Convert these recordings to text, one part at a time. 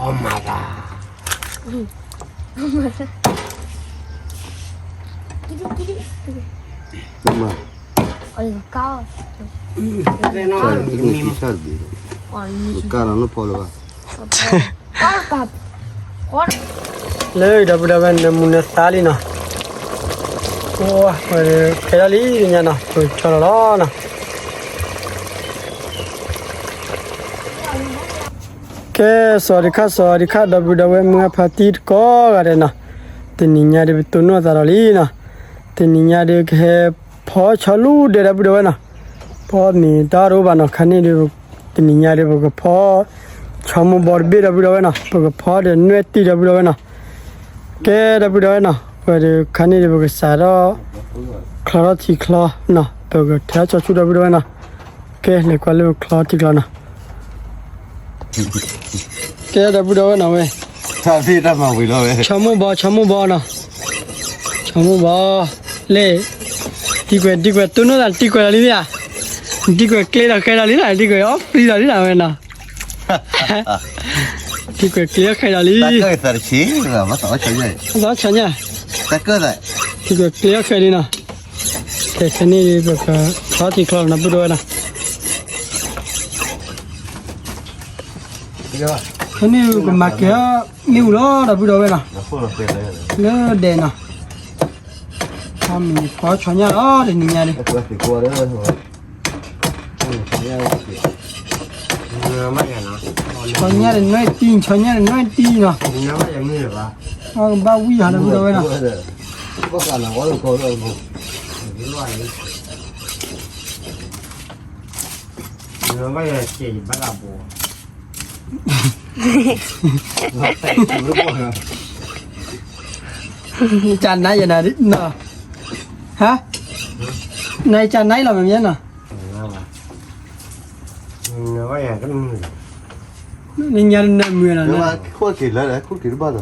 မၤသး မၤ ကါလီၤလၢဖီလၢၤဘၣ် လၢဒီပုၢ်ဒီဝဲၢ်နမူနသါလံနီၤ, အိၣ်ဝဲခဲလၢာ်လံညါနီၤ ပဆီလီၤလီၤနီၤ. ကဲ စဝၤဒံခါ စဝၤဒံခါ ဒီပုၢ်ဒီဝဲၢ်မုၢ်အဖါတံၢ်တကိးဂၤဒဲးနီၤ, တနံၤညါဒုးပတိၢ်နီၣ်သးဒီးလံနီၤ, တနံၤညါဒုးကဟဲဖီဆီလူၢ်ဒဲး ဒီပုၢ်ဒီဝဲၢ်နီၤ, ဖီမ့ၤတၢ်တအိၣ်ဘၣ်နီၤ, ခါန့ၣ်ဒုး တနံၤညါဒုးပကဖီ ဆီမိၢ်ဘီတဘ့ၣ် ဒီပုၢ်ဒီဝဲၢ်နီၤ, ပကဖီဒီးနွဲၣ်တံၢ် ဒီပုၢ်ဒီဝဲၢ်နီၤ. ကဲ ဒီပုၢ်ဒီဝဲၢ်နီၤ, ဝဲဒုးခါန့ၣ်ဒုးပကစးထီၣ် ချီထီၣ်ထံချီနီၤ, ပကထဲထီၣ်ဆီဆူ ဒီပုၢ်ဒီဝဲၢ်နီၤ. ကဲ လဲၤကွၢ်လၢပချီထံချီနီၤ. ကဲ ဒီပုၢ်ဒီဝဲၢ်နီၤဝဲ, ဆီမိၢ်ဘီ ဆီမိၢ်ဘီနီၤ, ဆီမိၢ်ဘီ, လဲၤ တံၤကွဲး တံၤကွဲး တိၢ်နီၣ်သး တံၤကွဲးလီၤလံဧါ, တံၤကွဲးကျဲဒီးဃဲဒီးလံနီၤ, တံၤကွဲးအီၣ်သံလီၤလံနီၤဝဲနီၤ. တံၤကွဲးကျဲအီၣ်ဃဲဒီးလံ, သးဆီညါ, တံၤကွဲးကျဲအီၣ်ဃဲလံနီၤ. ကဲ ခဲန့ၣ်ပကချီထံချီနီၤ ပုၢ်ဒီဝဲၢ်နီၤ. ခဲန့ၣ်ပကမၤကဲၤအီၣ်မ့ၣ်အူလီၤ ဒီပုၢ်ဒီဝဲၢ်နီၤ, လၢဒဲးနီၤ. မ့ၢ်ဖီဆီညါလီၤ တနံၤညါန့ၣ်, ဆီညါန့ၣ်နွဲၣ်တံၢ် ဆီညါန့ၣ်နွဲၣ်တံၢ်နီၤ, အကဘၣ်ဝံၣ်ဟး ဒီပုၢ်ဒီဝဲၢ်နီၤ. ကၢ်နါယဲနီၤ, ဟါ, နကၢ်နါအံၤလီၤမ့ၢ်မ့ၢ်နီၤ, နညါနမုာ်နီၤ, ခိၣ်က့ၤလၢ ခိၣ်က့ၤတဘၣ်နီၤ,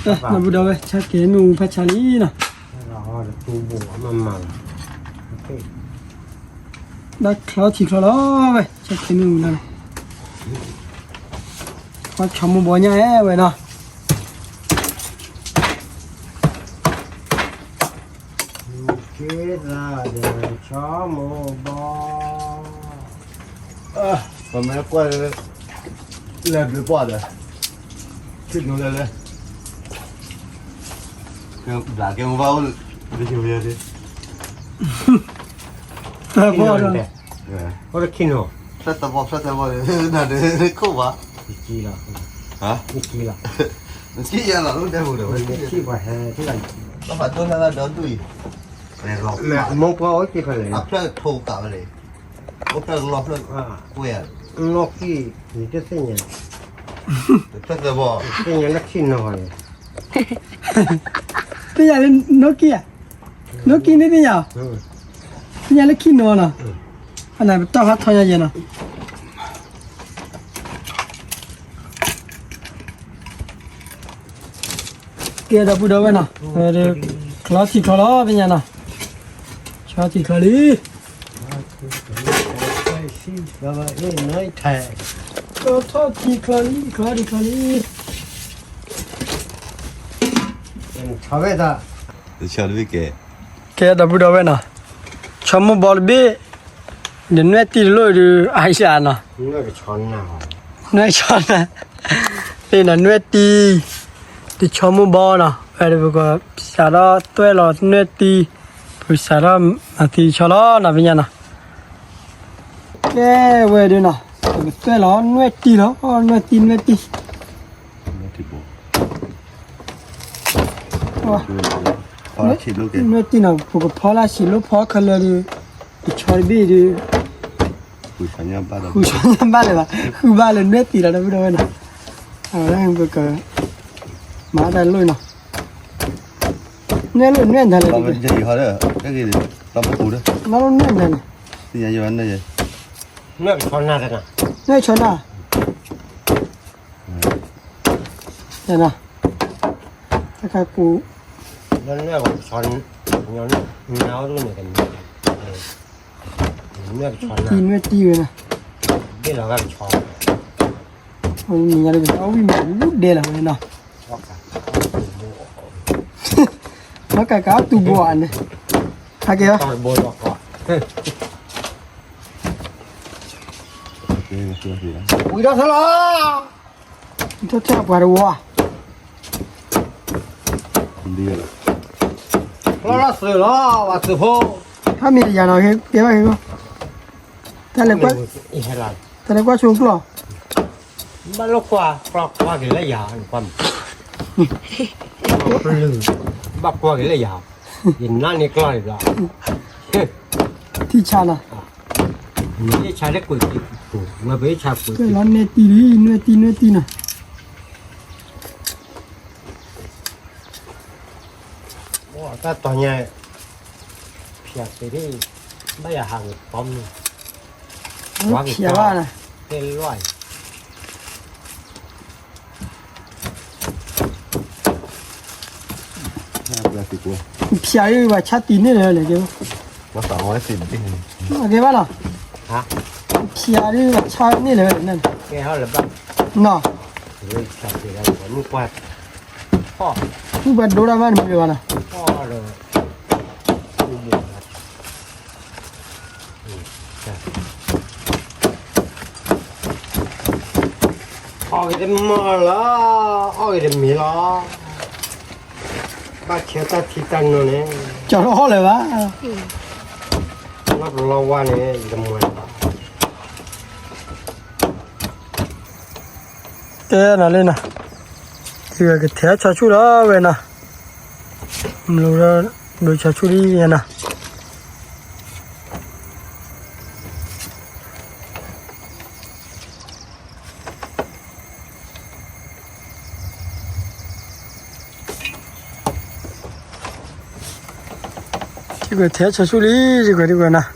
ဒီပုၢ်ဒီဝဲၢ် ဆၢက့ၤမ့ၣ်အူဖးဆါလံနီၤ. ဘၣ်ချီထံချီလီၤဝဲ ဆၢက့ၤမ့ၣ်အူလီၤ, ခီဆီမိၢ်ဘီညါအဲဝဲနီၤ. ဆီမိၢ်ဘီ, ပမ့ၢ်ကွၢ်လၢ လဲၤဘျုးပှၢ်ဒီး ထံၣ်နူလဲၤလဲၤ ဘျးကဲမူဘၣ်အိၣ်လၢယိၤယဲဒၣ်, တၢ်ဘီၣ်ဒီး အိၣ်တခီနီၤ, ဖျၢၣ်သၢဘီ ဖျၢၣ်သၢဘီဒီး နၤဒီးခိၣ်ဘၣ်, နထံၣ်ယၤလီၤ အိၣ်ဒဲပူၤဒီးဝဲ နထံၣ်ပှၤဟဲထံၣ်လီၤ, ဘၣ်ဖးဒိၣ်လၢလၢဒီဒူၣ်အံၤ, မိၢ်ပှၢ်အိၣ်က့ၤဖဲလဲၣ်, အဖျၢၣ်ထိကးဝဲန့ၣ်, အိၣ်ဖျၢၣ်ကလီဖျၢၣ်ကွဲးဧါ, နီၢ်ကံၢ် နတသ့ၣ်ညါ, ဖျၢၣ်သၢဘီ သ့ၣ်ညါလၢခံနီၤန့ၣ်, သ့ၣ်ညါလၢနီၢ်ကံၢ်ဧါ, နီၢ်ကံၢ်န့ၣ်သ့ၣ်ညါ, သ့ၣ်ညါလၢခံနီၤနီၤ, အနပတီၢ်ဟးထီၣ်ညါယဲနီၤ. ကဲ ဒီပုၢ်ဒီဝဲၢ်နီၤ, ချီထံချီလီၤ သ့ၣ်ညါနီၤ, ချီထံချီလံ, ချီထီၣ်ထံချီလံ ချီထံချီလံ, ကဲ ဒီပုၢ်ဒီဝဲၢ်နီၤ, ဆီမိၢ်ဘီတဘ့ၣ်, ဒီးနွဲၣ်တံၢ်တလိၣ်ဒုး အါယၤနီၤ, နွဲၣ်ဆီနၢ်, သ့ၣ်နီၤ နွဲၣ်တံၢ်, ဒီးဆီမိၢ်ဘီနီၤ, ဝဲဒၣ်ပကစးထီၣ်သွဲၣ်လီၤနွဲၣ်တံၢ်, ပကစးထီၣ်မၤသံဆီလီၤနီၤ သ့ၣ်ညါနီၤ. ကဲဝဲဒၣ်နီၤ, ပကသွဲၣ်လီၤနွဲၣ်တံၢ်လီၤ, နွဲၣ်တံၢ် နွဲၣ်တံၢ်, နွဲၣ်တံၢ်နီၤ ပကဖီလၢဆံးလိဖီခဲလၢာ်ဒီး, ပဆီတဘ့ၣ်ဒီး, ဃုညါဘၣ်လၢၤဘၣ်, ဃုဘၣ်လၢနွဲၣ်တံၢ်လီၤ ဒီပုၢ်ဒီဝဲၢ်နီၤ. အဝဲပက, မၤတၢ်လိၣ်နီၤ, နွဲၣ်လိၣ်နွဲၣ်နၤလၢ, မၤလိၣ်နွဲၣ်နၤန့ၣ်, နွဲၣ်ဆီနၢ်, တၢ်ခါပူၤ, နွဲၣ်တံၢ်နွဲၣ်တံၢ်ဝဲနီၤ, နံၤညါဒီး ပတၢ်အီၣ်ဝံၣ်မ့ၢ်လၢဒဲလီၤဝဲနီၤ, လီၤကကးတူၢ်ဘိအန့ၣ်, ဟဲက့ၤ, ဝံၤဒီးဆၢလီၤ, ထီၣ်ထီၣ်ပှၤတဝီ, လီၤလီၤသုးလီၤ ပှၤသုးဖိ, ဟဲမ့ၢ်တယၤနီၤ ကဲဘၣ်က့ၤ, တၢ်လဲၤကွၢ်ဆိကျီၢ်, ဘၣ်လီၢ်ကွၢ် ကွၢ်ကွၢ်က့ၤလၢယၤ, ကွၢ်, ဘၣ်ကွၢ်က့ၤလၢယၤ, ယနါန့ၣ်ကျီၢ်န့ၣ်ဘျီ, ထံဆါနီၤ, မ့ၢ်ဆါလၢကွံာ်, ဝဲပှၤဆါကွံာ်, လီၤနဲၣ်တံၢ်လံ နဲၣ်တံၢ် နဲၣ်တံၢ်နီၤ, တၢ်တီၤညါ, ဖျါသ့ၣ်, ဘၣ်ယၤဟးကပီၤမုၢ်, ဖျါဘၣ်နီၤ, တဲလွၢ် ဖျါဒ်ဘၣ်ဆါတံၢ်န့ၣ်လၢၤလဲၣ်, ကဲဘၣ်နီၤ, ဖျါဒ်ဘၣ်ဆါန့ၣ်လၢၤလဲၣ်, နီၤ, မ့ၢ်ပှၤဒိတၢ်မးန့ၣ်မ့ၢ်ဘၣ်နီၤ အီၣ်ဂ့ၤတမီၢ်လီၤ, အီၣ်ဂ့ၤတမံၤလီၤ, ဘၣ်ဆၢတၢ်ထံတၢ်နိန့ၣ်, ကၠီၤထီၣ်အီၣ်လၢၤဘၣ်, လီၤပလီၤဝါန့ၣ် ယတမီၢ်လၢၤဘၣ်, ကဲနီၤလံနီၤ, ထံဂၤကထဲဆီဆူၣ်လီၤဝဲနီၤ, မ့ၢ်လီၤဒီးဆီဆူၣ်လံနီၤ. ထံကွဲးထဲဆီဆူၣ်လံ ထံကွဲးထံကွဲးနီၤ.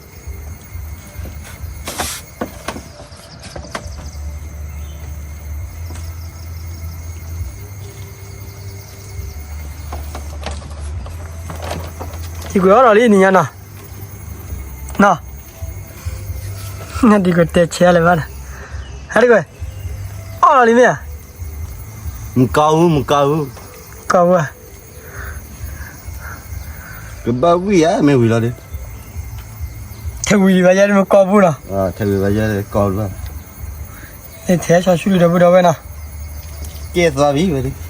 ထံကွဲးအီၣ်လီၤလံနံၤညါနီၤ. နီၤ, ထံကွဲးတဲဆဲးလၢၤဘၣ်နီၤ. ဟဲထံကွဲး, အီၣ်လီၤလံမ့ၢ်ဧါ. မကီၢ်အူ, မကီၢ်အူ, ကီၢ်အူဧါ. ကဘၣ်ဝံၣ်ဧါ, မ့ၢ်ဝံၤလီၤဒီး, ထဲဝံၤလံဘၣ်ယဲဒ်မ့ၢ်ကီၢ်ပူၤနီၤ. ထဲဝံၤဘၣ်ယဲကီၢ်ပူၤဘၣ်. ထဲဆီဆူၣ်လံဒီပုၢ်ဒီဝဲၢ်နီၤ. ကဲသးဘၣ်ဝဲဒၣ်.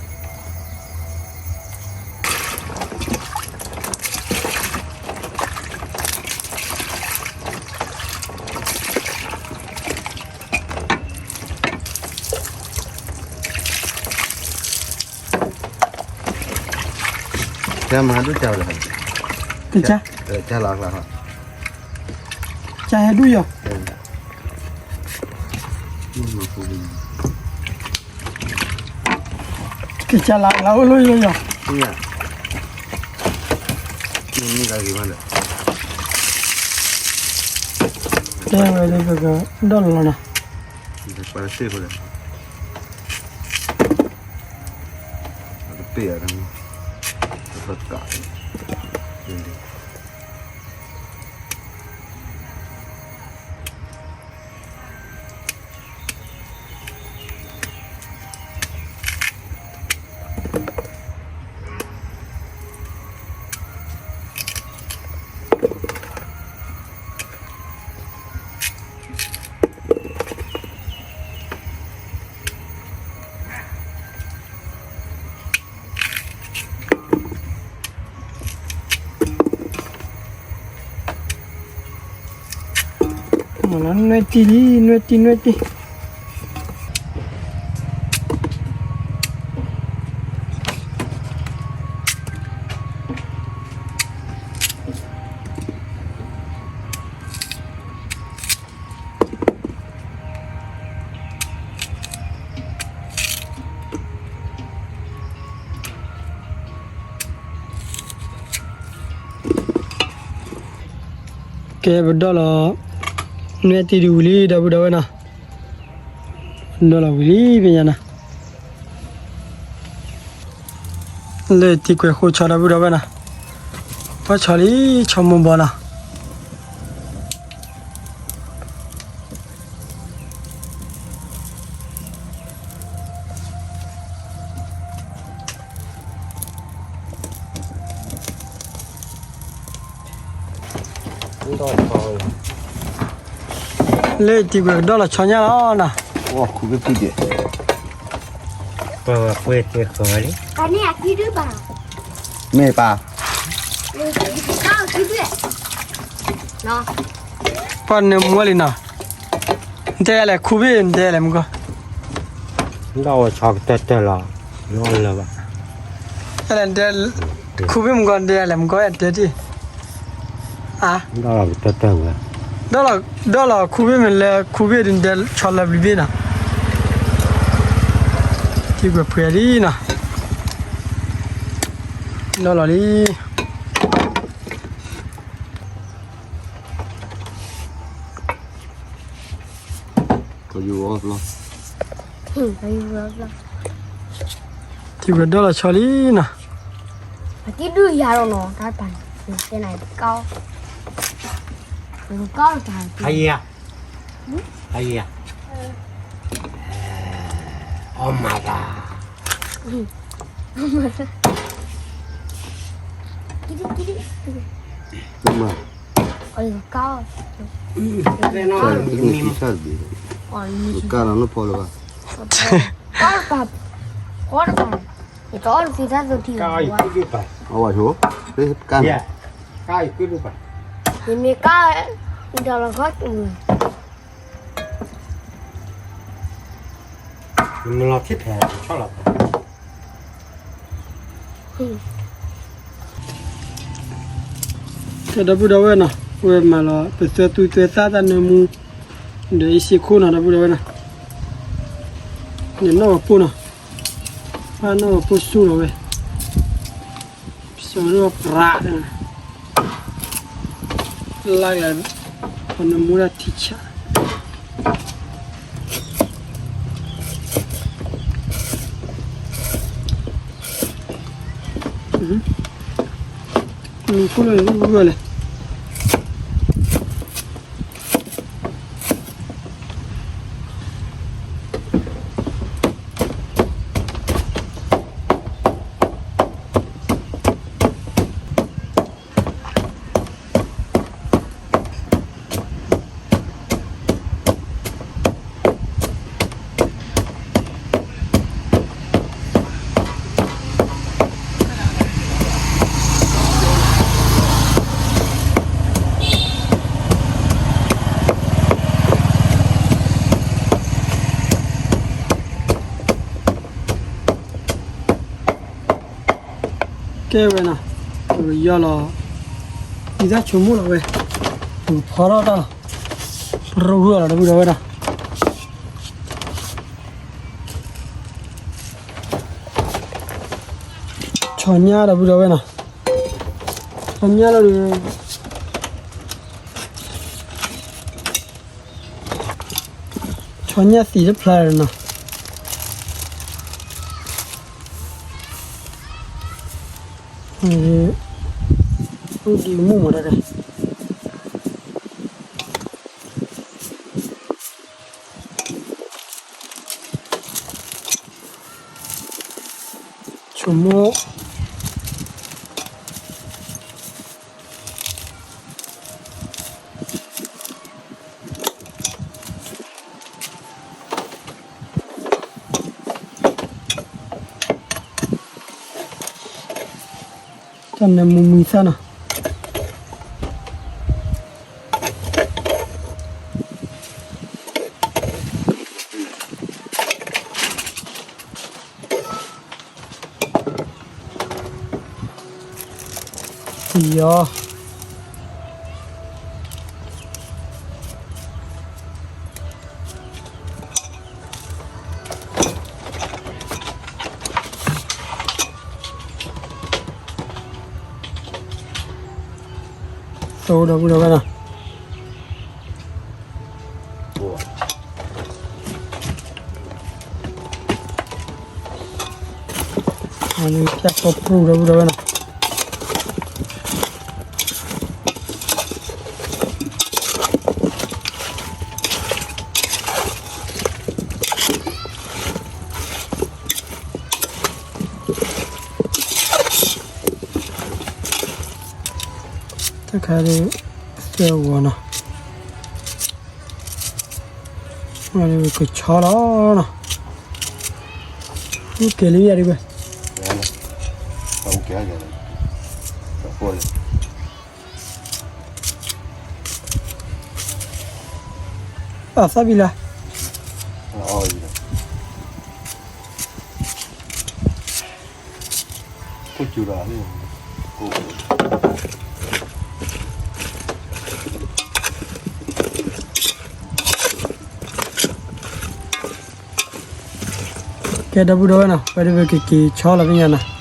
ကမၤဒိၣ်ကၢ်လီၤ, က, ကလီၤ, ကဟဲဒူၣ်ယီၤ, ကလီၤလီၤအိၣ်လီၤယီၤ, တဲဝဲဒၣ်ကကဒီၣ်လီၤနီၤ. နွဲၣ်တံၢ်လံ, နွဲၣ်တံၢ်, နွဲၣ်တံၢ်. ကဲ ပဒီၣ်လီၤ, နွဲၣ်တံၢ်ဒုးဝံၤလံ ဒီပုၢ်ဒီဝဲၢ်နီၤ, ဒီၣ်လီၤဝံၤလံ ဖဲညါနီၤ. လၢတံၢ်ကွဲးဃိဆီ ဒီပုၢ်ဒီဝဲၢ်နီၤ, ပှၤဆီလံ ဆီမိၢ်ဘီနီၤ. လၢတံၤကွဲးကဒီလီၤဆီညါလီၤနီၤ, အိၣ်ခူဘ့ၣ်ဖုဒဲး, ပှဲၤဝဲပှဲၤတ့ၢ်ဃီၤလံ, မ့ၢ်ပၢ်, ပှၤနၢမူလံနီၤ, နတဲလဲၣ်ခူဘ့ၣ် နတဲလဲၣ်မူကီၢ်, ဒီးဝဲဆီကတၢၢ်တၢၢ်လီၤ, လၢအီၣ်လၢၤဘၣ်, တဲလဲၣ်နတဲ, ခူဘ့ၣ်မူကီၢ် နတဲလဲၣ်မူကီၢ် တဲတံၢ်, အါ, ဒီးလီၤကတၢၢ်တၢၢ်ဝဲ, ဒီးလီၤ, ဒီးလီၤခူဘ့ၣ်မ့ၢ်လၢခူဘ့ၣ်ဒုး နတဲဆီလၢပျံၤဘ့ၣ်နီၤ, တံၤကွဲးဖှဲးဒ်နီၤ, ဒီးလီၤလံ. တံၤကွဲးဒီလီၤဆီလံနီၤ, အကံဒုးယၤလီၤနီၤ, တၢ်တပၤန့ၣ်, ကီ, ကီတပၤ, အံၤ, အံၤ, အီၣ်မၤသး, ကီ, ကီတပၤ, ကီတပၤ, ယကအီၣ်တသ့တၢ်သိၣ်ထံ, အဝဲဆိ, ကါ, ယမ့ၢ်ကါ, ဒီးလီၤခီ, ယမ့ၢ်လီၤထံၣ်ဖဲဆီလီၤ, ကဲဒီပုၢ်ဒီဝဲၢ်နီၤ, ဝဲမၤလီၤ ပသွဲသူသွဲသၣ်တၢ်နၢမူ, ဒီးအံၤစ့ၢ်ခိၣ်နီၤ ဒီပုၢ်ဒီဝဲၢ်နီၤ, ဒီးနီၣ်ဝဲပိၢ်နီၤ, ဘၣ်နီၣ်ဝဲပိၢ်ဆူၣ်လီၤဝဲ, စီၤဒိၣ်ပြး, လၢ်လၢ်, ပနၢမူဒၣ်ထံဆး နဖိလၢဂုၢ်လဲၣ်. ကဲဝဲနီၤ, ပကယီၢ်လီၤ, ဒ်တၢ်ဆိကမိၣ်လီၤဝဲ, ပကဖီထီၣ်တၢ်လီၤ, ရိဂုၢ်လီၤ ဒီပုၢ်ဒီဝဲၢ်ဒီး, ဆီညၣ် ဒီပုၢ်ဒီဝဲၢ်နီၤ, ဆီညၣ်လီၤဒီး ဆီညၣ်သံးတဖျါနီၤ, အိၣ်ဒံးမုၢ်မးတၢ်, ဆိကမိၣ် တၢ်နၢမူမံသၣ်နီၤ, ယီၤ သိဒီပုၢ်ဒီဝဲၢ်နီၤ, အဝဲပျၢ်သီပရူၢ်ဒီပုၢ်ဒီဝဲၢ်နီၤ. တခါဒီး သ ကဲဝဲနီၤ, ကဆီလီၤနီၤ, ကဲလံယၤဒ်ဝဲ, အသီဘံလၢ်, ကဲဒီပုၢ်ဒီဝဲၢ်နီၤ, ဝဲဒၣ်ဝဲကက့ၤဆီလီၤသ့ၣ်ညါနီၤ.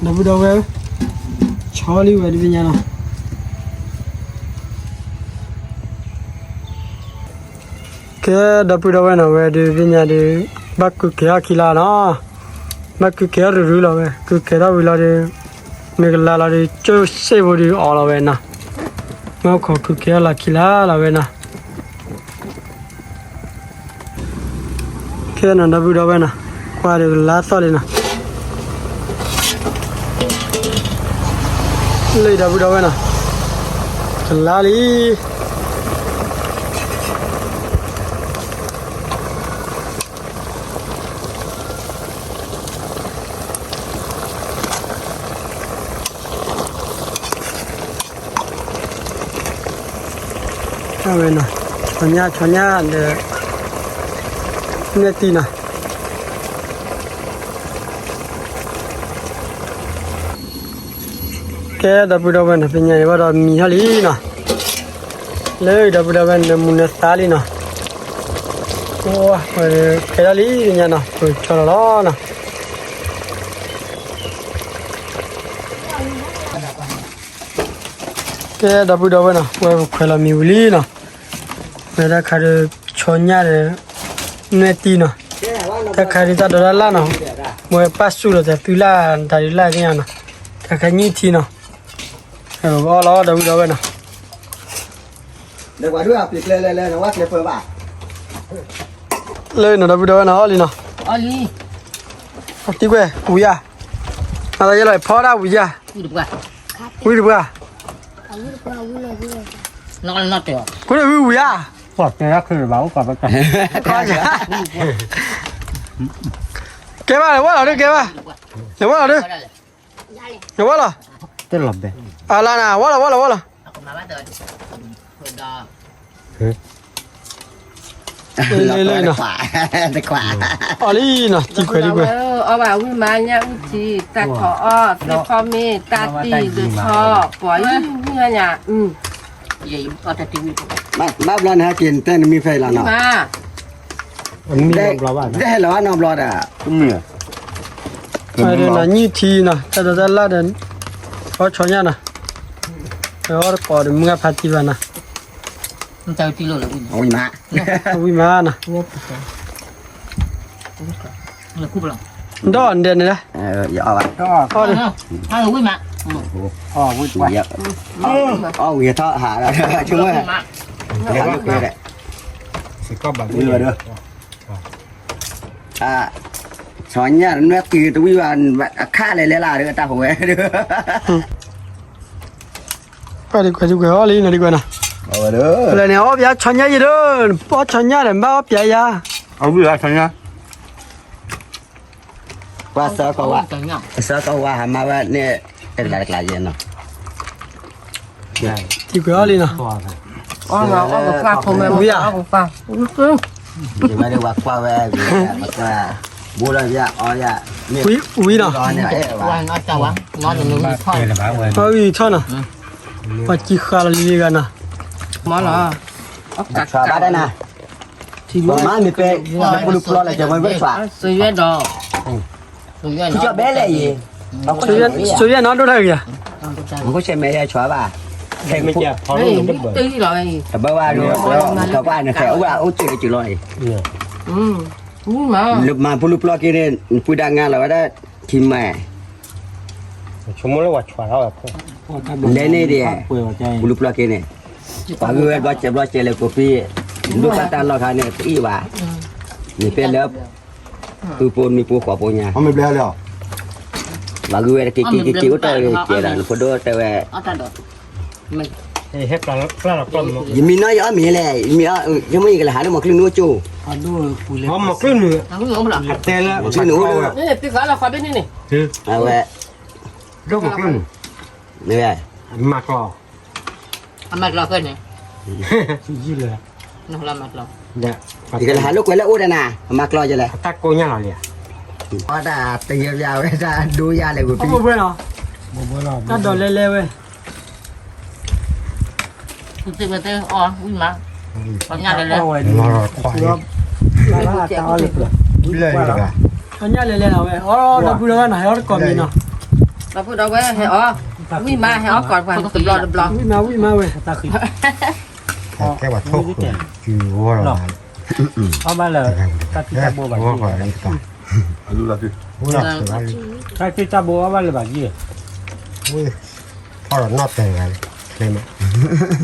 ဒီပုၢ်ဒီဝဲၢ်, ဆီလံဝဲဒၣ်သ့ၣ်ညါနီၤ. ကဲဒီပုၢ်ဒီဝဲၢ်နီၤ, ဝဲဒၣ်သ့ၣ်ညါဒီး ဘၣ်ကုၤကဲၤထီၣ်ခံလါနီၤ, ဘၣ်ကုၤကဲၤထီၣ်တရုလီၤဝဲ, ကုၤကဲၤထီၣ်ဝံၤလီၤဒီး မ့ၢ်ကလါလီၤဒီး ကၠိစ့ၣ်ဖိဒီးအီၤလီၤဝဲနီၤ, မ့ၢ်ခိးကုၤကဲၤထီၣ်လီၤခံလါလီၤဝဲနီၤ. ကဲနီၤဒီပုၢ်ဒီဝဲၢ်နီၤ, ကွၢ်ဒီးကလါသီၣ်လံနီၤ. လၢဒီပုၢ်ဒီဝဲၢ်နီၤ, ကလါလံ. အဝဲနီၤ, ဆီညၣ်ဆီညၣ်ဒီး နဲၣ်တံၢ်နီၤ. ကဲဒီပုၢ်ဒီဝဲၢ်နီၤ, သ့ၣ်ညါအံၤဘၣ်ဒီးမံၤထီၣ်လံနီၤ. လၢဒီပုၢ်ဒီဝဲၢ် နမူနသါလံနီၤ. အိၣ်ဝဲကဲထီၣ်လံသ့ၣ်ညါနီၤ, ပဆီလီၤလီၤနီၤ. ကဲဒီပုၢ်ဒီဝဲၢ်နီၤ, ဝဲပခွဲးလီၤမံၤဝံၤလံနီၤ. ဝဲတၢ်ခါဒီး ဆီညၣ်ဒီး နဲၣ်တံၢ်နီၤ. တၢ်ခါဒုးတၢ်ဒိးတၢ်လၣ်နီၤ, ဝဲပၣ်စူၣ်လီၤတၢ်သုလၣ်တၢ်ဒုးလၣ်သ့ၣ်ညါနီၤ. တၢ်ခါညၣ်ထံနီၤ, အီၣ်လီၤဒီပုၢ်ဒီဝဲၢ်နီၤ. လၢနီၤဒီပုၢ်ဒီဝဲၢ်နီၤ, အီၣ်လံနီၤ. တံၢ်ကွဲးဝံၤဧါ, အသးယဲလီၤဖီဒၣ်ဝံၤဧါ, ဝံၤတပှၢ်, ဝံၤတပှၢ်, ဝံၤဧါ, ကဲဘၣ်လဲၤဝဲလီၤဒုး ကဲဘၣ်, လဲၤဝဲလီၤဒုး, လဲၤဝဲလီၤ, အလါနၤ ဝဲလီၤ ဝဲလီၤ ဝဲလီၤ. လၢလၢနီၤ, အီၣ်လံနီၤ, တံၢ်ကွဲးတံၢ်ကွဲး, အီၣ်ဘၣ်ဝံၣ်မး ညၣ်အုၣ်ထံ, တၢ်ထီၣ်အီၣ်, သ့ၣ်ခီမ့ၢ်, တၢ်တံၢ်ဒုးထီၣ်, ပှၤအံၤဝံၣ်ညါ, ဘၣ်ဘျီန့ၣ် ဟဲက့ၤနတဲနမံၤဖဲအံၤလီၤနီၤ, မံၤနီတဘျီဘၣ်, ဒ်ဟဲလီၤနီတဘျီဒီး, နညၣ်ထံနီၤ, တၢ်ဒိးတၢ်လၣ်ဒီး, အီၣ်ဆီညၣ်နီၤ, အီၣ်တကိးဒီးမုၢ်ဂၢ်ဖးတံၢ်ဘၣ်နီၤ, ဝံၣ်မးနီၤ, ဒီးနဒဲးန့ၣ်လၢ, အီၣ်ဝံၤထီၣ်ဟး, ဆီညၣ်နွဲၣ်တုၤတဝံၣ်ဘၣ်, အခါလဲၤလဲၤလၢတၢ်ဟိဝဲ, ကွၢ်ဒံးကွၢ်ဒံးကွၢ်အီၣ်လံနီၤဒံးကွၢ်နီၤ, လဲၤန့ၣ် အီၣ်ဘၣ်ဆီညၣ်ယံၤဒီး, အီၣ်ဆီညၣ်ဒီး ဘၣ်အီၣ်ပျဲယၤ, အဝံၣ်ဆီညၣ်, ကွၢ်စၢကီးဝါ, စၢကီးဝါဟးမါဝဲန့ၣ်, တကလးတကလးယဲနီၤ, ဒံးကွၢ်အီၣ်လံနီၤ, ဝံၤဧါ, ဝဲဒၣ်ဝဲကွၢ်ဝဲ, ကွၢ် ဘိလီၤယၤအီယၤ, ဝံၤနီၤ, အီထီၣ်နီၤ, ပှၤကံဃာ်လီၤလံဂၤနီၤ, ဆီဘၣ်ဒၣ်နၤ, မ့ၢ်ပဲ, ပလူပျီလၢကဲမ့ၢ်ဝဲဆီ, ဒီး, ဆီဘဲလဲၣ်အံၤ, ဆီဘဲနီၤဒိၣ်တၢ်ဂ့ၤဧါ, မ့ၢ်ဆိမဲာ်ယဲဆီဘၣ်, တဘၣ်ဝဲဒီး, ကဘၣ်နဖဲအိၣ်ဘၣ်အိၣ်စဲးကစၢ်လီၤအံၤ, လၢမၤပလူပျီက့ၤန့ၣ် နပုၢ်ဒၣ်ငါလီၤဝဲဒၣ်, ထံမၤ လဲန့ၣ်ဒီး, ပလူပျီက့ၤန့ၣ်, ပှၤဂုၤဝဲဘျီစဲးဘျီစဲးလဲၤကိးပံ, ဒိၣ်တၢ်တၢ်လီၢ်ခါန့ၣ် ပအံၣ်ဘၣ်, မ့ၢ်ဖဲလၢ, ပုၢ်ဖိနံၤဖိဃီဖိညါ, ပှၤဂုၤဝဲတက့ၤက့ၤက့ၤအိၣ်တၢ်ဝဲကဲဒၣ်နဖိဒိၣ်တဲဝဲ ယမံၤနီၢ်ယအီၣ်မ့ၤလဲၣ်, ယမံၤအီၣ်, ယမ့ၢ်ယကလဲၤဟးလၢမီၤကျုၢ်နူအကၠိ, မီၤကျုၢ်နူ, တဲလၢမီၤကျုၢ်နူ, အဝဲ, ဒိၣ်မီၤကျုၢ်နူ, မ့ၢ်ဝဲ, မၤကျီ, အမၤကျီဃဲန့ၣ်, ယကလဲၤဟးလိာ်ကွဲလၢအိၣ်ဒီးနၤ, အမၤကျီယလဲၣ်, တၢ်ကိးညါလီၤလံ, အတယဲၢ်ပျၢ်ဝဲတၢ်ဒိယါလဲၣ်ဝဲပံ, တၢ်ဒိးလဲၤလဲၤဝဲ သုသ့ၣ်ဝဲသ့ၣ်အီၣ်ဝံၣ်မး, ပှၤညၣ်လဲၤလဲၤ, ပှၤညၣ်လဲၤလဲၤနီၤဝဲ, အီၣ်ဒီပုၢ်ဒီဝဲၢ်နီၤ ဟဲအီၣ်တကိးမံၤနီၤ, ဒီပုၢ်ဒီဝဲၢ်ဟဲအီၣ်, ဝံၣ်မး ဟဲအီၣ်ကိးတဘျီတဘျီ, ဝံၣ်မး ဝံၣ်မးဝဲ, ကဲပှၤထိၣ်ဃုာ်, အီၣ်ဘၣ်လၢ, တၢ်ထံၣ်တၢ်ဘိဘၣ်က့ၤ, တၢ်ထံၣ်တၢ်ဘိအီၣ်ဘၣ်လၢဘၣ်က့ၤ, ထီၣ်ဒီးနီၣ်တဲာ်ဂၤ,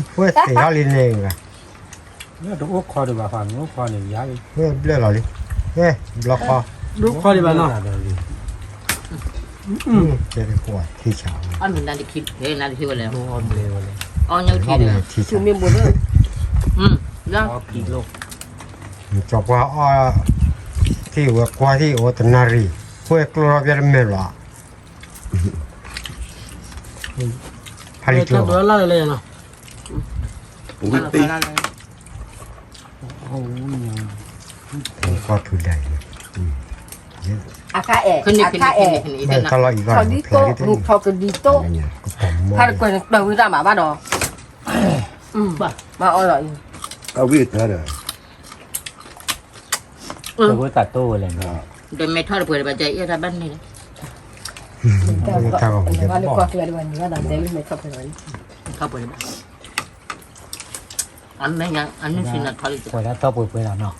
ဝဲသ့ၣ်ထီၣ်လံန့ၣ်ဂၤ, တအိၣ်ခီဒံးဘၣ်ဃး မ့ၢ်အိၣ်ခီန့ၣ်ယါလံ, ဝဲဘျၢၣ်လီၤလံ, ဝဲဘျီခီ, ဒိၣ်ခီဒံးဘၣ်နီၤ, ကဲကွၢ်ထံဆး, အီၣ်မ့ၤနၤတခံ, နၤတခံဝဲလဲၣ်, အီၣ်မ့ၤထံဒီး, ထံဆး, မ့ၢ်ဘိးလၢ, ကၠီပှၤအီၣ်, ထံၣ်ဝဲကွၢ်ထံၣ်အိၣ်တနၣ်ရံၣ်, ဝဲကျိထီၣ်ဖဲတမဲာ်ဘျီ, ဖးလံၤကျိ, ဝံၣ်တံၢ်, ကီၢ်ထူဒၣ်အံၤ, အခါအဲၣ်, အခါအဲၣ်, တၢ်လီၢ်အံၤလီၤ, ထီၣ်ဒံးတိၢ်, ထီၣ်ကဒံးတိၢ်, ဖးတကွဲၢ်န့ၣ် တၢ်ဝံၣ်တၢ်မးဘၣ်ဒီး, မၤအီၣ်လီၤအံၤ, အဝံၣ်တၢ်ဒီး, တၢ်တိၢ်ဝဲလဲၣ်, ဒီးမဲထီၣ်တပှဲၤတဘၣ် ကအဲၣ်တၢ်ဘၣ်န့ၣ်လီၤ, ထီၣ်ပှဲၤတဘၣ်, အမဲာ်ညါ အနုၢ်ဆံနၤထီၣ်လံ, ပှဲၤဒၣ်ထီၣ်ပှဲၤပှဲၤလီၤနီၤ,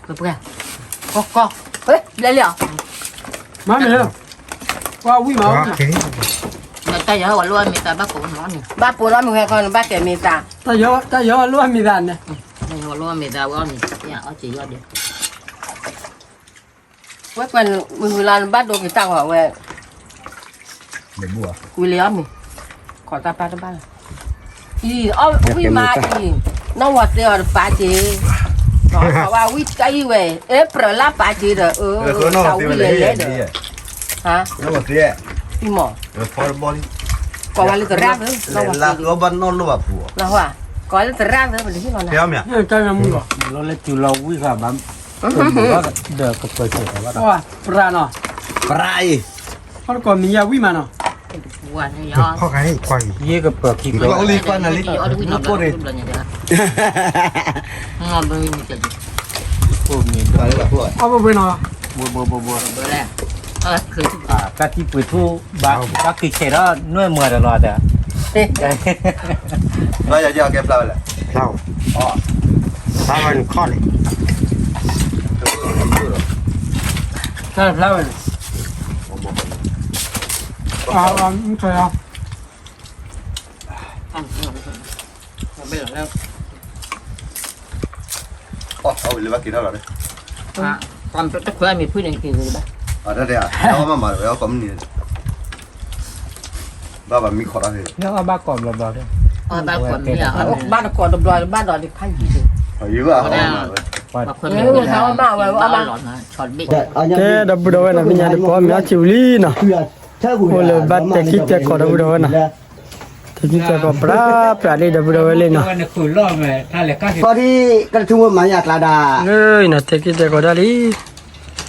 ပှဲၤပှဲၤ, ကီကီ, ဘျဲၣ်လံဧါ, မၤန့ၣ်, ပှၤဝံၣ်မး, တၢ်ယီၤဝဲလိၣ်အမ့ၢ်သးဘၣ်ကိးမးန့ၣ်, ဘၣ်ပိာ်လီၤမ့ၢ်ဝဲခီန့ၣ် ဘၣ်ကဲမ့ၢ်သး, တၢ်ယီၤလိၣ်အမ့ၢ်သးန့ၣ်, တၢ်ယီၤလိၣ်အမ့ၢ်သးဝဲအီၣ်န့ၣ်, အီၣ်က့ၤယီၣ်ဒဲး ဝဲကွဲးမုၢ်မုၢ်လါနဘၣ်ဒိက့ၤတၢ်ဂီၤဝဲ, ဝံၤလံအီၣ်မ့ၢ်, ခိးတၢ်ပၢ်တဘၣ်လၢ, အံၤ, ဝံၣ်မးအံၤ, နီၢ်ဝီၤသ့အီၤတပာ်က့ၤ, ဝဲဝံၣ်တၢ်အံၤဝဲ, အ့ဖြၢလၢပာ်က့ၤဒီး, တၢ်ဝံၣ်လဲၤလဲၤဒီး, အံၤမး, ကိးဝဲလၢသရၣ်သၢ, ကိးဝဲလၢသရၣ်သၢ, ကိးလၢတုၤလီၤဝံၣ်ဃာ်ဘၣ်, ဒီးကပၢၤကဲၤဘၣ်, ပြးနီၤ, ပြးအံၤ, ဟီၣ်တကိးမံၤယၤဝံၣ်မးနီၤ, ယဲကပၢၤခံ, အီၣ်ဘှံးနီၤ, တၢ်ထံၣ်ပှ့ၤထူၣ်ဘၣ်, တၢ်က့ၤဆဲးဒီးနွဲၣ်မွၤတလီၤတၢ်, ဘၣ်ယကဲဖျါဝဲလဲၣ်, ဖျါ, ဖျါဝဲနခီၣ်န့ၣ်, ဖျါဝဲန့ၣ်, တခွဲးမ့ၢ်ဖုၣ်န့ၣ်က့ၤဝဲဘၣ်, ဘၣ်ဘၣ်မံခီၣ်တၢ်, ဘၣ်တကိးတဘျီ ဘၣ်ဒီးလံဖးယံၤ, ကဲဒီပုၢ်ဒီဝဲၢ်နီၤ မ့ၢ်ညါတကိးမ့ၢ်အီၣ်ဆံးဝံၤလံနီၤ, အိၣ်လၢဘၣ်တဲာ်ကံၢ်တဲာ်ကီၢ်ဒီပုၢ်ဒီဝဲၢ်နီၤ, တဲာ်ကံၢ်တဲာ်ကီၢ်ပြးပြးလံဒီပုၢ်ဒီဝဲၢ်လံနီၤ, ကီၢ်ထံကတၢၢ်ထူမ့ၢ်မၤညၣ်ကျါဒၣ်, လၢနီၤ တဲာ်ကံၢ်တဲာ်ကီၢ်ဒၣ်လ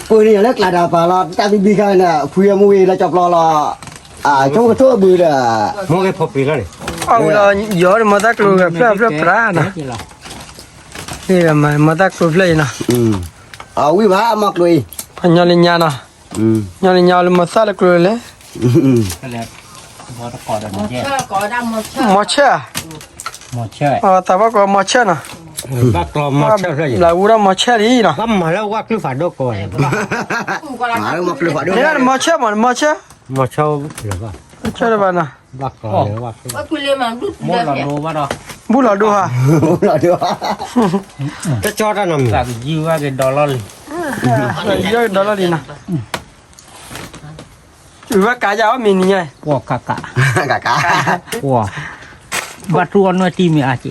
ံ, ပှၤန့ၣ်လၢကျးတၢ်ပာ်လီၤ တၢ်ဘံဘံခါန့ၣ် ဖုအမူဝံၤလၢကၠီပျီလီၤ, အဆိကထိအဘုးဒီး, မ့ၢ်ကဲဖီပ့ၤလီၤန့ၣ်, အဝဲလီၤ ယီၤဒီးမီၤသၣ်ကျိၤဂၤဖျၢၣ်ဖျၢၣ်ပြး, မီၤသၣ်ကျိၤဖျၢၣ်အံၤနီၤ, ပှၤညီလၢညါနီၤ, ညီလၢညါလၢမီၤသၣ်လၢကျိၤလဲၣ်, မီၤဆၢၣ်, သးဘၣ်ကိးမီၤဆၢၣ်နီၤ, ဘျးဝူဒီးမီၤဆၢၣ်လံနီၤ, မီၤဆၢၣ်မး မီၤဆၢၣ်, မီၤဆၢၣ်တဘၣ်နီၤ, ဘူၣ်လီၤဒိၣ်ဧါ, တကီတၢ်နီၤမ့ၢ်, ဒီလီၤလံနီၤ, ဝဲကးယၤအီၣ်မ့ၤနံၤညါ, ပှၤကးကး, ကးကး, ပှၤ, ဘၣ်ထူၣ်အီၣ်နွဲၣ်တံၢ်မ့ၢ်အါက့,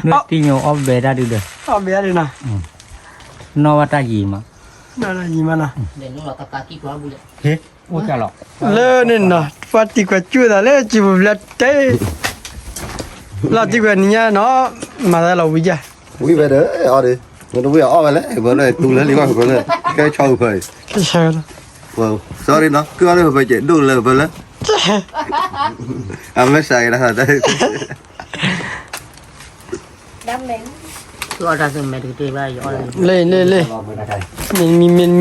နွဲၣ်တံၢ်ညိအီၣ်ဘဲဒၣ်ဒုဒီး, အီၣ်ဘဲဒၣ်နီၤ, နီၢ်ဝဲတၢ်ယံၤမး, နီၢ်တၢ်ယံၤမးနီၤ, လၢန့ၣ်နီၤ ပှၤတံၤကွၢ်ကၠူၣ်သးလၢကံၢ်ပူၤဖျဲးတဲ, လီၤတံၤကွၢ်နံၤညါနီၤ, မၤသးလီၤဝံၤယါ, ဝံၤဝဲဒီးအီၣ်ဒီး, မ့ၢ်တဝံၤအီၣ်ဝဲလဲၣ်, ဘၣ်လၢတူၢ်လၢလံၤဘၣ် ကဲဆီဖဲ, sorry နီၤ ကၢ်အီၣ်လၢဖဲကဲဒိၣ်လၢဖဲလၢ, အမ့ၢ်စးကဲဒၣ် လ့လ့လ့, မ့ၢ်မံမ့ၢ်မံ, မ့ၢ်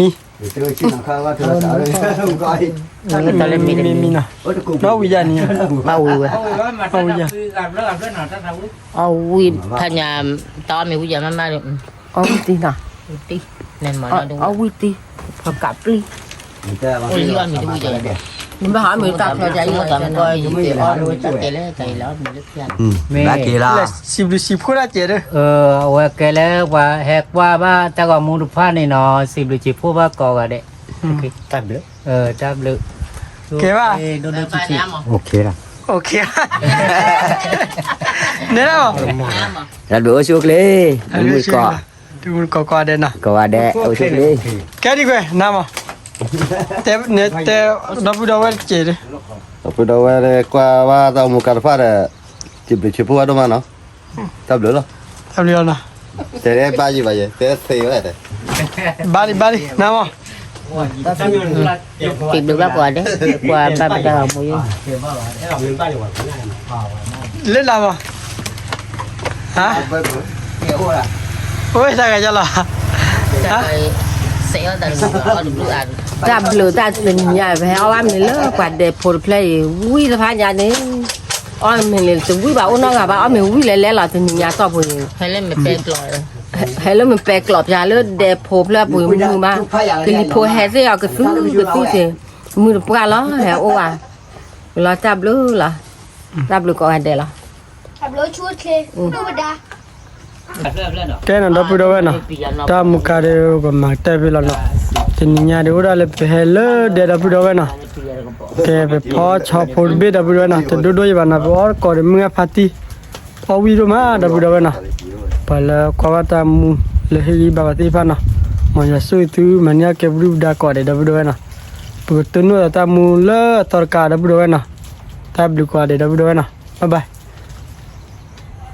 မံနီၤ, နီၢ်ဝံၤယါန့ၣ်, ဘၣ်ဝံၤဝဲ, ဘၣ်ဝံၤယါ, အဝံၤဖးညါ, တၢ်အီၣ်မ့ၤဝံၤယါမးမး, အဝံၤတံၢ်နီၤ, အဝံၤတံၢ်, ပကးပျံၤ, အိၣ်လံအီၣ်မ့ၤတဝံၤယါ, နဘၣ်ဟးအီၣ်မ့ၤတၢ်ဖျီယါ, ယအီၣ်မ့ၤလၢဖျါ, စံးဘျုးစံးဖှိၣ်ဒၣ်ကဲးဒီး, အဝဲကဲလၢပှၤဟဲကွၢ်ဘၣ်တၢ်ဂီၤမူတဖၣ်န့ၣ်နီၤ, စံးဘျုးစံးဖှိၣ်ဘၣ်ကိးဂၤဒဲး, တၢ်ဘျုး, တၢ်ဘျုး, ကဲဘၣ်, န့ၣ်လီၤ, တၢ်ဘျုးအိၣ်ဆူၣ်အိၣ်ချ့, မုၢ်တကိး, ကိးဂၤဒဲးနီၤ, ကိးဂၤဒဲးအိၣ်ဆူၣ်အိၣ်ချ့, ကဲဒ်ကွဲးနၤမး, တဲ, ဒီပုၢ်ဒီဝဲၢ်တကဲးဒီး, ဒီပုၢ်ဒီဝဲၢ်ကွၢ်ဘၣ်တၢ်ဂီၤမူကါတဖၣ်ဒီး, စံးဘျုးစံးဖှိၣ်ဘၣ်ဒိၣ်မးနီၤ, တၢ်ဘျုးလီၤ, တဘၣ်ယံၤဘၣ်ယဲ, တဲသ့ဝဲ, ဘၣ်လံဘၣ်လံ နၤမး, စံးဘျုးဘၣ်ကိးဂၤဒဲး, ကွၢ်ဘၣ်ပတၢ်ဂီၤမူယါ, လၢလၢမး, အိၣ်တၢ်ဂၤယါလီၤ, တၢ်ဘျုးတၢ်တနံၤညါ ပဟဲအီၣ်ဘၣ်မ့ၤလၢပှၤဒဲးဖိတဖျၢၣ်အံၤ ဝံၤတဖၣ်ညါန့ၣ်, အီၣ်မ့ၤန့ၣ် တဝံၤဘၣ်အိၣ်နီတဂၤဘၣ် အီၣ်မ့ၤဝံၤလဲၤလဲၤလီၤတနံၤညါတီၢ်ပူၤန့ၣ်, ဟဲလၢမ့ၢ်ပဲကျိးပျါလၢဒဲးဖိဖျၢၣ်ပူၤမုာ်မး, ကလံၤဖိဟဲသ့ၣ်အီၤကသူကသူသ့ၣ်, မုာ်တပှၢ်လီၤ ဟဲအိၣ်ဘၣ်, လီၤတၢ်ဘျုးလီၤ, တၢ်ဘျုးကိးဂၤဒဲးလီၤ. ကဲနီၤ ဒီပုၢ်ဒီဝဲၢ်နီၤ, တၢ်မူကါဒီးပမၤကတၢၢ်ဖဲလီၤနီၤ, တနံၤညါဒီးအိၣ်ဒၣ်လၢပဟဲလၢဒဲး ဒီပုၢ်ဒီဝဲၢ်နီၤ, ကဲပဖီဆီဖိတဘ့ၣ် ဒီပုၢ်ဒီဝဲၢ်နီၤ, တဒိၣ်ဒိၣ်ယံၤဘၣ်နီၤ, ပအီၣ်ကိးဒီးမုၢ်ဂၢ်ဖါတံၢ်, အီၣ်ဝံၣ်ဒိၣ်မး ဒီပုၢ်ဒီဝဲၢ်နီၤ, ပှၤလၢကွၢ်ဘၣ်တၢ်မူလၢဟ့ၣ်ဂံၢ်ဘါပှၤသ့ၣ်တဖၣ်နီၤ, မ်ယွၤဆိၣ်ဂ့ၤသုမၤန့ၢ်အီၣ်ကဲပဒုၣ်ပဒါကိးဂၤဒဲး ဒီပုၢ်ဒီဝဲၢ်နီၤ, ပကတိၢ်နီၣ်ဒီးတၢ်မူလၢအသီတကး ဒီပုၢ်ဒီဝဲၢ်နီၤ, တၢ်ဘျုးကိးဂၤဒဲး ဒီပုၢ်ဒီဝဲၢ်နီၤ, bye bye.